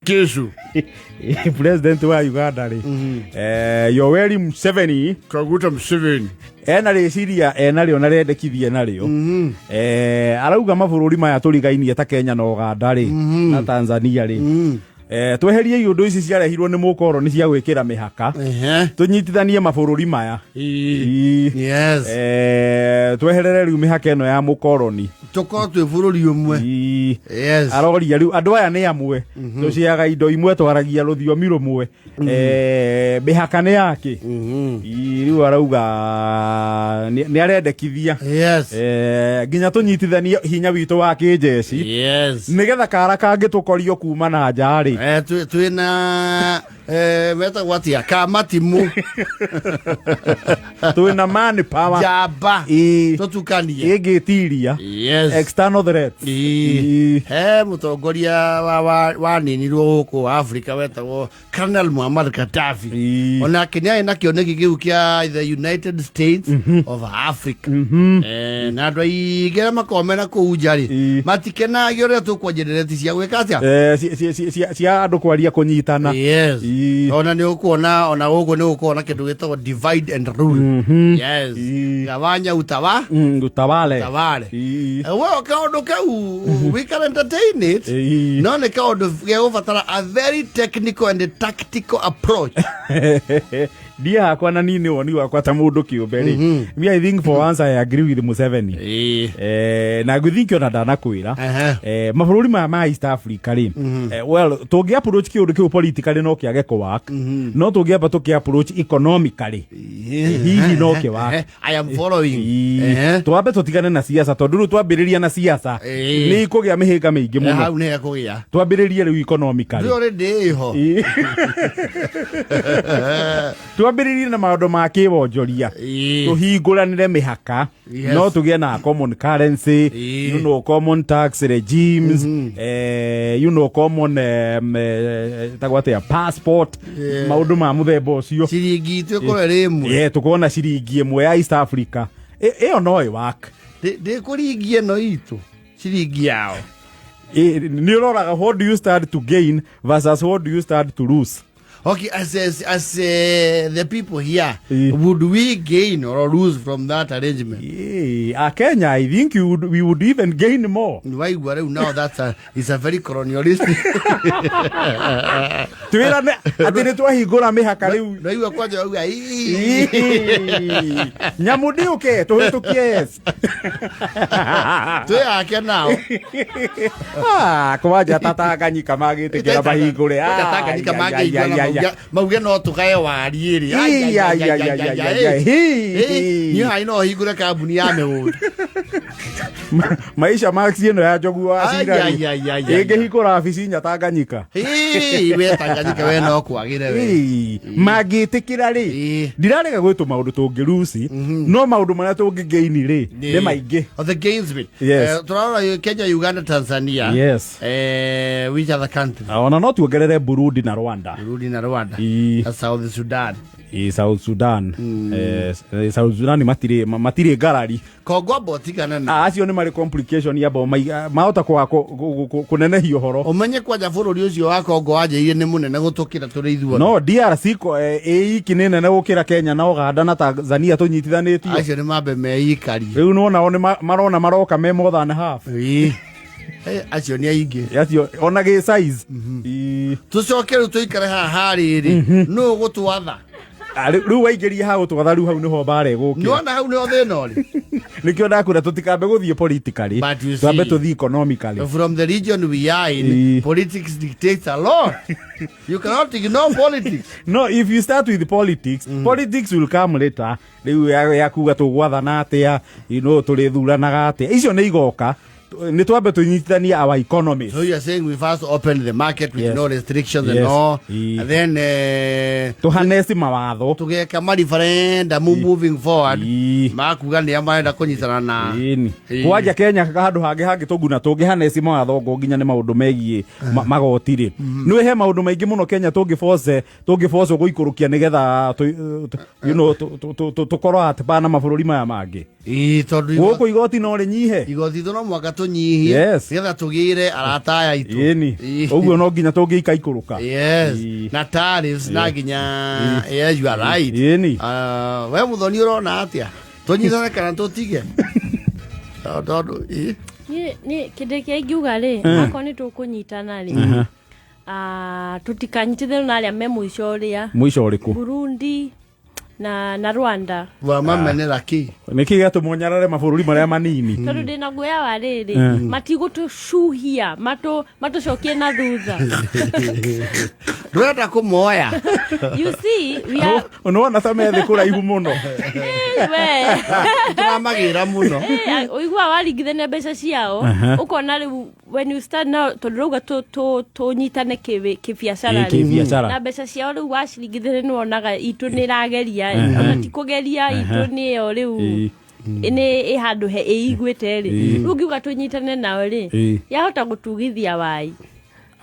Kisu. President wa Uganda rĩ, Yoweri Museveni. Kaguta Museveni. Ena rĩciria enarĩo na rĩendekithia narĩo. Arauga mabũrũri maya tũrigainie ta Kenya na Uganda rĩ, na Tanzania rĩ, tweherie iũndũ ici ciarehirwo nĩ mũkoroni cia gwĩkĩra mĩhaka, tũnyitithanie mabũrũri maya. Ii. Tweherere rĩu mĩhaka ĩno ya mũkoroni. Tũkorwo twĩ bũrũri ũmwe. Ii. Aroria rĩu andũ aya nĩ amwe, tũciaga indo imwe, twaragia rũthiomi rũmwe, mĩhaka nĩ yake. Ii, rĩu arauga nĩ arendekithia nginya tũnyitithanie hinya witũ wa kĩnjeci nĩgetha kara kangĩ tũkorio kuma na nja rĩ. Twĩna metagwo atĩa, kamatimu. Twĩna man power. Njamba. Ii. Tũtukanie. Ĩngĩtiria external threats. Ii. He mũtongoria waninirwo gũkũ Africa wetagwo Colonel Muammar Gaddafi. Onake nĩ arĩ na kĩoneki kĩu kĩa the United States of Africa. Na andũ aingĩ arĩa makoragwo mena kũu nja rĩ, matikenagio rĩrĩa tũkwanjia ndereti cia gwĩka atĩa. Cia andũ kwaria kũnyitana. Ona nĩ ũkuona ona gũkũ nĩ gũkorwo na kĩndũ gĩtagwo divide and rule. Gawanya utawa. Utawale. Utawale. Well, kaũndũ kau we can entertain it, no nĩ kaũndũ gegũbatara a very technical and tactical approach. Ndiĩ hakwa na niĩ nĩ woni wakwa ta mũndũ kĩũmbe rĩ, me, I think for once I agree with Museveni. Na ngwĩthink ona ndanakwĩra, mabũrũri maya ma East Africa rĩ, well, tũngĩ approach kĩũndũ kĩu politically no kĩage kũ work, no tũngĩamba tũkĩ approach economically hihi no kĩ work. I am following. Twambe tũtigane na siasa, tondũ rĩu twambĩrĩria na siasa nĩ ikũgĩa mĩhĩnga mĩingĩ mũno. Hau nĩ hekũgĩa. Twambĩrĩrie rĩu economically. Ndĩ already ĩho. Twambĩrĩrie na maũndũ ma kĩwonjoria, tũhingũranĩre mĩhaka, no tũgĩe na common currency, common tax regimes, common tagwo atĩa, passport, maũndũ ma mũthemba ũcio. Ciringi itũ ĩkorwo ĩrĩ ĩmwe. Yeah, tũkorwo na ciringi ĩmwe ya East Africa. Ĩyo no ĩ work. Ndĩkũringia ĩno itũ ciringi yao. Nĩ ũroraga what do you stand to gain versus what do you stand to lose. Okay, as the people here, would we gain or lose from that arrangement? Yeah, Kenya, I think we would even gain more. Waigua rĩu, now that's a, it's a very colonialistic. Twĩrane atĩ nĩ twahingũra mĩhaka rĩu. Naigua kwanja wauga "Ii." Nyamũ ndĩũke tũhĩtũkie, yes. Twĩyake nao. Ah, kwanja ta Tanganyika magĩtĩkĩra mahingũre. Kwanja Tanganyika mangĩigua na mauge no tũgae wari ĩrĩ. Ai, ai, ai, ai, ai, ai, ai. Hi. Niĩ hai no hingũre kambuni ya mĩgũnda. Maisha Max ĩno ya njogu wa Ai, cira ai, ai, ai, ai. ĩngĩhingũra wabici nya Tanganyika. Hii, we Tanganyika we no kwagĩre we. Ĩĩ, mangĩtĩkĩra rĩ, ndirarega gwĩ tũmaũndũ tũngĩruci, no maũndũ marĩa tũngĩgĩini rĩ nĩ maingĩ. Oh, the gains bit. Yes. Turarora Kenya, Uganda, Tanzania. Which other country? Ona no tuongerere Burundi na Rwanda. Burundi na Rwanda. Na South Sudan. Ĩĩ, South Sudan. South Sudan matirĩ ngarari. Kongo amba ũtigane na. Ah, acio nĩ marĩ complication ya bao mahota kwaga kũnenehia ũhoro. Ũmenye kwanja bũrũri ũcio wa Kongo wanjĩrĩire nĩ mũnene gũtũkĩra tũrĩ ithuothe. No DRC ĩ iki nĩ nene gũkĩra Kenya na Uganda na Tanzania tũnyitithanĩtio. Acio nĩ mambe meikarie. Rĩu nĩwona o nĩ marona maroka me more than half. Acio nĩ aingĩ. Acio ona gĩ size. Ĩĩ. Tũcoke rĩu tũikare haha harĩrĩ. Nũ ũgũtwatha? Ah, rĩu waingĩria ha gũtwatha, rĩu hau nĩho mbara ĩgũkĩra. Nĩwona hau nĩho thĩna ũrĩ. Nĩkĩo ndakwĩra tũtikambe gũthiĩ politically, But you twambe see, tũthiĩ economically. From the region we are in, politics dictates a lot. You cannot ignore politics. No, if you start with politics, politics will come later. Rĩu ya kuga tũgwathana atĩa, tũrĩthuranaga atĩa, icio nĩ igoka. Nĩ twambe tũnyitithanie our economies. So you are saying we first open the market with Yes. no restrictions and all, and then tũhaneci mawatho. Tũgeka ma referendum moving forward makuga nĩa marenda kũnyitana na. Ĩni. Kwanja Kenya handũ hangĩ hangĩ tũguna tũngĩhaneci mawatho ngo nginya nĩ maũndũ megiĩ magoti rĩ, nĩ he maũndũ maingĩ mũno Kenya tũngĩboce tũngĩbocwo gũikũrũkia nĩgetha tũkorwo at par na mabũrũri maya mangĩ. Ĩĩ, tondũ Gũkũ igoti no rĩnyihe. Igoti itũ no mwaka tũnyihie nĩgetha tũgĩre arata aya aitũ. Ĩni. Ũguo no nginya tũngĩika ikũrũka. Na tariffs na nginya, yes, you are right. Ah, we Muthoni, ũrona atĩa, tũnyitane kana tũtige? Tondũ ĩ. Niĩ kĩndũ kĩrĩa ingiuga rĩ, akorwo nĩ tũkũnyitana rĩ, tũtikanyitithane na arĩa me mũico ũrĩa. Mũico ũrĩkũ? Burundi na Rwanda. Wamamenera kĩ? Nĩkĩ gĩatũma ũnyarare mabũrũri marĩa manini? Tondũ ndĩna guoya wa rĩrĩ, matigũtũcuhia matũcokie na thutha. Ndũrenda kũmoya. You see, we are Nĩwona ta methĩ kũraihu mũno. We. Tũramagĩra mũno. Ũigua waringithania mbeca ciao, ũkona rĩu when you start now, tondũ rauga tũnyitane kĩbiacara rĩ. Kĩbiacara. Na mbeca ciao rĩu waciringithania nĩ wonaga itũ nĩ ĩrageria, ona ti kũgeria, itũ nĩyo rĩu nĩ ĩ handũ he ĩiguĩte rĩ. Rĩu ngiuga tũnyitane nao rĩ, yahota gũtugithia wai.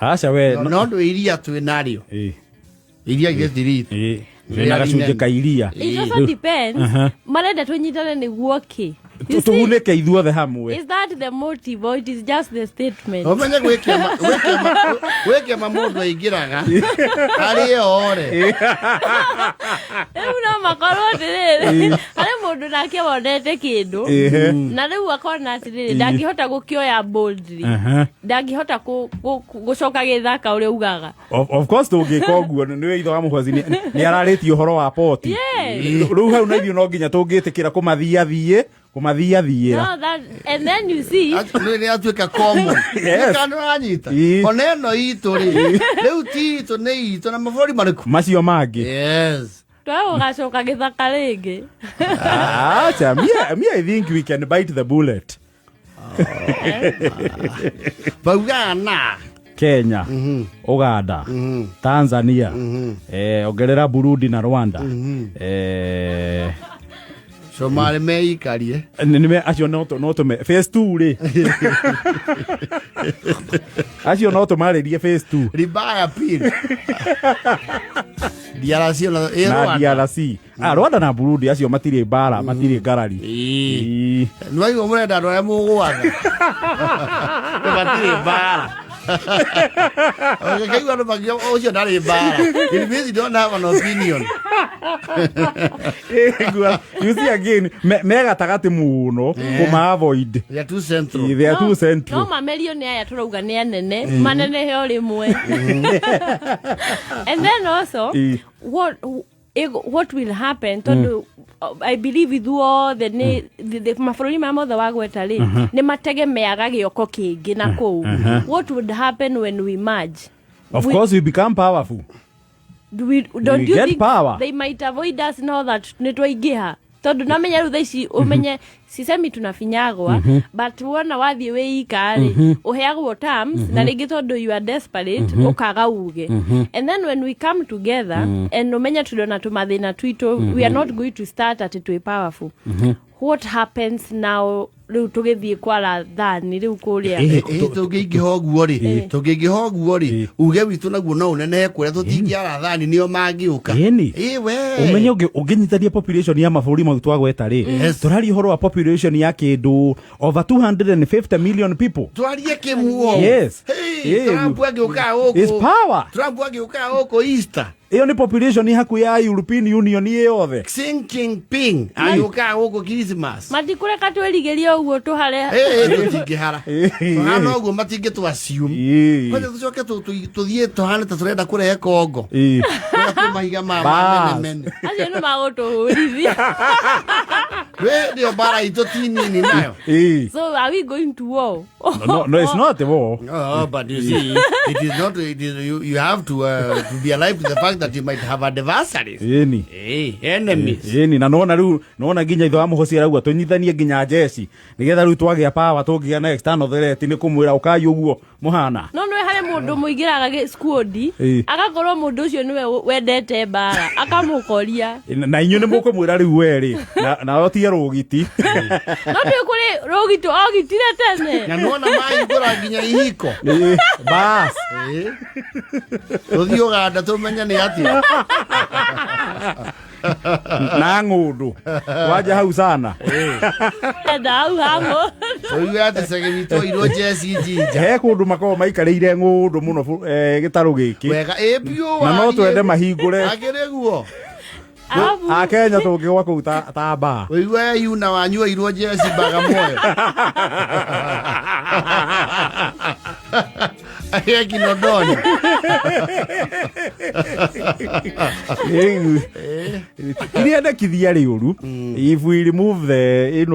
Aca we. No ndũ iria twĩ narĩo, iria gĩthiriti. Wĩna gacunjĩ ka iria. It also depends marenda tũnyitane nĩguo kĩ. You see, Tũgunĩke ithuothe hamwe. is that the motive or it is just the statement? Ũmenye gwĩ kĩama mũndũ aingĩraga arĩ ore. Rĩu no makorwo atĩrĩrĩ, harĩ mũndũ nake wonete kĩndũ na rĩu akona atĩrĩrĩ, ndangĩhota gũkĩoya boldly, ndangĩhota gũcoka gĩthaka ũrĩa ugaga. Of course tũngĩka ũguo, nĩ ithe wa Mũhwazi nĩ ararĩtie ũhoro wa poti. Rĩu hau na ithuĩ no nginya tũngĩtĩkĩra kũmathiathiĩ kũmathiathiĩra. No, that, and then you see Nĩ atuĩka common. Kana ũranyita? Ona ĩno itũ rĩ, rĩu ti itũ, nĩ itũ na mabũrũri marĩkũ macio mangĩ. Twae gũgacoka gĩthaka rĩngĩ. Acha, me, I think we can bite the bullet. Baugaga na Kenya, Uganda, Tanzania, ongerera Burundi na Rwanda. Somarĩ meikarie. Acio no tũme phase 2 rĩ, acio no tũmarĩrie phase 2. Ribaya pili DRC ona ĩ Na Rwanda. DRC, Rwanda na Burundi acio matirĩ mbara, matirĩ ngarari. Nĩwaigua mũrenda andũ arĩa mũgwatha matirĩ mbara. Ũngĩkaigua andũ makiuga ũcio ndarĩ mbara, it means you don't have an opinion. You see again, me gatagatĩ mũno kũma avoid. They are too central. They are too No central. Mamerio nĩ aya tũrauga nĩ anene manenehe o rĩmwe. And then also, what will happen, tondũ I believe ithuothe nĩ mabũrũri maya mothe wagweta rĩ, nĩ mategemeaga gĩoko kĩngĩ na kũu. What would happen when we merge? Of course we become powerful. Don't We you get think power. they might avoid us now that nĩ twaingĩha? Tondũ namenya rĩu thaa ici, ũmenye sisemi tunafinyagwa, but wona wathiĩ wĩika rĩ, ũheagwo terms na rĩngĩ tondũ you are desperate ũkaga uge. And then when we come together and ũmenye tũrĩ ona tũmathĩna twitũ, we are not going to start atĩ twĩ powerful. What happens now rĩu tũgĩthiĩ kwara thani rĩu kũrĩa? Tũngĩingĩha ũguo rĩ, uge witũ naguo no ũnenehe kũrĩa tũtingĩara thani, nĩo mangĩũka. Ĩni. Ĩ we. Ũmenye ũngĩnyitania population ya mabũrũri mau twagweta rĩ, tũraria ũhoro wa population ya kĩndũ over 250 million people. Twarie kĩmuo. Hey, Trump agĩũka It's gũkũ. power. Trump agĩũka gũkũ Easter. Ĩyo nĩ population hakuhĩ ya European Union ĩ yothe. Xi Jinping agĩũka gũkũ Christmas. Matikũreka twĩrigĩrie ũguo tũhare. Tũtingĩhara tũhana ũguo, matingĩtũ assume. Kwanja tũcoke tũthiĩ tũhane ta tũrenda kũrehe Kongo kũrĩa kwĩ mahiga ma Bas. menemene. Acio nĩ magũtũhũrithia. Rĩ nĩyo mbara itũ ti nini nayo. So are we going to war? No, it's not a war. Oh, but you see, it is not. It is you. You have to be alive to the fact that you might have adversaries. Ĩni. Hey, enemies. Ĩni, na nona rĩu nona nginya ithe wa Mũhoci arauga tũnyitanie nginya njeci nĩgetha rĩu twagĩa power tũngĩgĩa na external threat nĩ kũmwĩra ũkai ũguo mũhana. No nĩ harĩ mũndũ mũingĩraga squad, agakorwo mũndũ ũcio nĩwe wendete mbara, akamũkoria. Na inyuĩ nĩ mũkũmwĩra rĩu werĩ na otie rũgiti. No ndĩ kũrĩ rũgito ogitire tene. Na nona mahingũra nginya ihiko. Bas. Tũthiĩ Uganda tũmenye nĩ atĩa. Na ng'ũndũ wanja hau sana. Enda hau hamwe. Ũigue atĩ cege witũ irwo jeci jinja. He kũndũ makoragwo maikarĩire ng'ũndũ mũno gĩtarũ gĩkĩ. Wega ĩ biũ. Na no twende mahingũre. Akĩrĩ guo. Arabu Akenya tũngĩgwa kũu ta mbaa. Ũigue yuna wanyu irwo jeci Bagamoyo. Akĩrĩ Kinondoni. Iria ndekithia rĩ ũru, if we remove the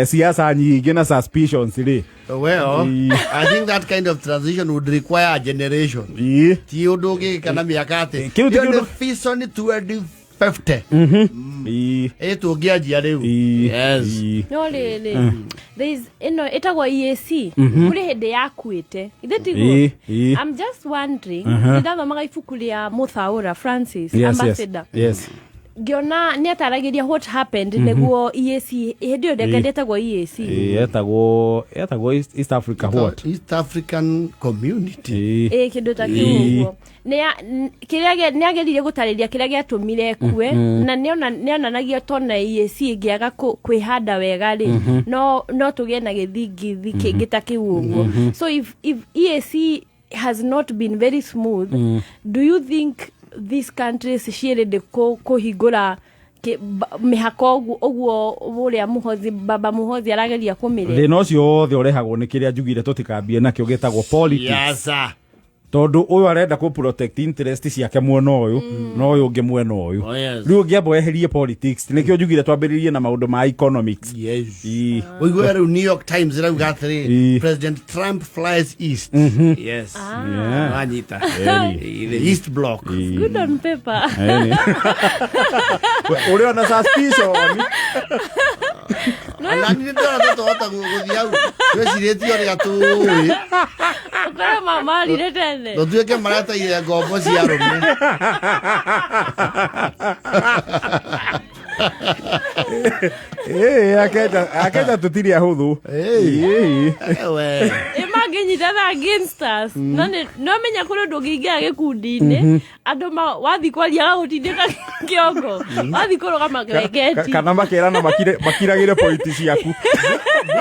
siasa nyingĩ na suspicions rĩ. Well, I think that kind of transition would require a generation. Ti ũndũ ũngĩgĩka na mĩaka atĩ. Kĩu ti Ĩyo nĩ kĩũndũ- vision 2050. Ĩ tũngĩanjia rĩu. Yes. No rĩrĩ, there is ĩno ĩtagwo EAC, kũrĩ hĩndĩ yakuĩte, ithe tiguo? Ĩ. I'm just wondering, ndathomaga ibuku rĩa Muthaura Francis, ambassador, ngĩona nĩ ataragĩria what happened nĩguo EAC hĩndĩ ĩyo ndetagwo EAC. Ĩ, etagwo East Africa what? East African Community. Ĩ, kĩndũ ta kĩu ũguo. Kĩrĩa nĩ ageririe gũtarĩria kĩrĩa gĩatũmire kue, na nĩonanagia tona EAC ĩngĩaga kwĩhanda wega rĩ, no tũgĩe na gĩthingithi kĩngĩ ta kĩu ũguo. So if EAC has not been very smooth, do you think these countries ciĩrĩ kũhingũra mĩhaka ũguo ũguo ũrĩa Muhozi, baba Muhozi arageria kũmĩre? Thĩna ũcio wothe ũrehagwo nĩ kĩrĩa njugire tũtikambie nakĩo gĩtagwo politics. Yes, sir. Tondũ ũyũ arenda kũ protect interest ciake mwena ũyũ na ũyũ ũngĩ mwena ũyũ. Oh, yes. Rĩu ũngĩamba weherie politics, nĩkĩo njugire twambĩrĩrie na maũndũ ma economics. Ũigue rĩu New York Times ĩrauga atĩrĩ, President Trump flies east. Yes. Wanyita. The East Bloc. Good on paper. Ũrĩ ona suspicion. Ona nĩ ndĩrona tũtohota gũthiĩ hau twĩcirĩtie ũrĩa tũĩ. Ũkore mamarire tene. Tũtuĩke marataire ngombo cia arũme. Ĩ, Akenya tũtirĩ ahũthũ. Ĩ. We. Ĩ, mangĩnyitana against us, no menya kũrĩ ũndũ ũngĩingĩra gĩkundi-inĩ, andũ wathiĩ kwaria gagũtindĩka kĩongo, wathiĩ kũrũgama kĩrengeti. Kana makerana makiragĩre pointi ciaku.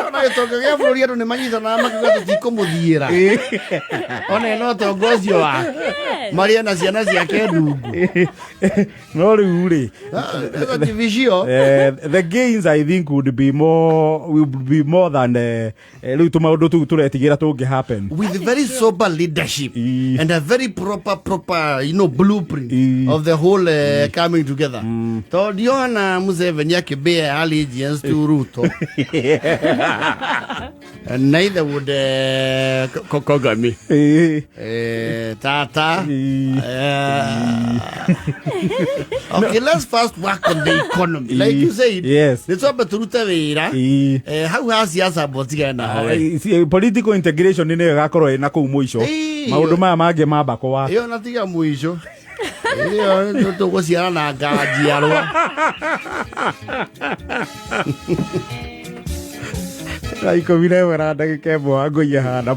Ona gĩtonga gĩa bũrũri andũ nĩ manyitanaga makiuga tũtikũmũthiĩra. Ona ena ũtonga ũcio wake. Marĩa na ciana ciake ndungu. No rĩu rĩ, Tivicio. The gains I think would be more will be more than rĩu tũmaũndũ tũu tũretigĩra tũngĩ happen. With very sober leadership and a very proper blueprint of the whole coming together. Tondũ ndiona Museveni akĩbear allegiance to Ruto. And neither would Kagame. Tata. Okay, let's first work on the economy. Like you said, nĩ twambe tũrute wĩra. Hau ha siasa mbotigane naho. Political integration nĩ ĩgakorwo ĩna kũu mũico. Maũndũ maya mangĩ mamba wa Ĩyo na tiga mũico. Ĩyo tũgũciara na njiarwa. 11:01 wa ngũiya hana.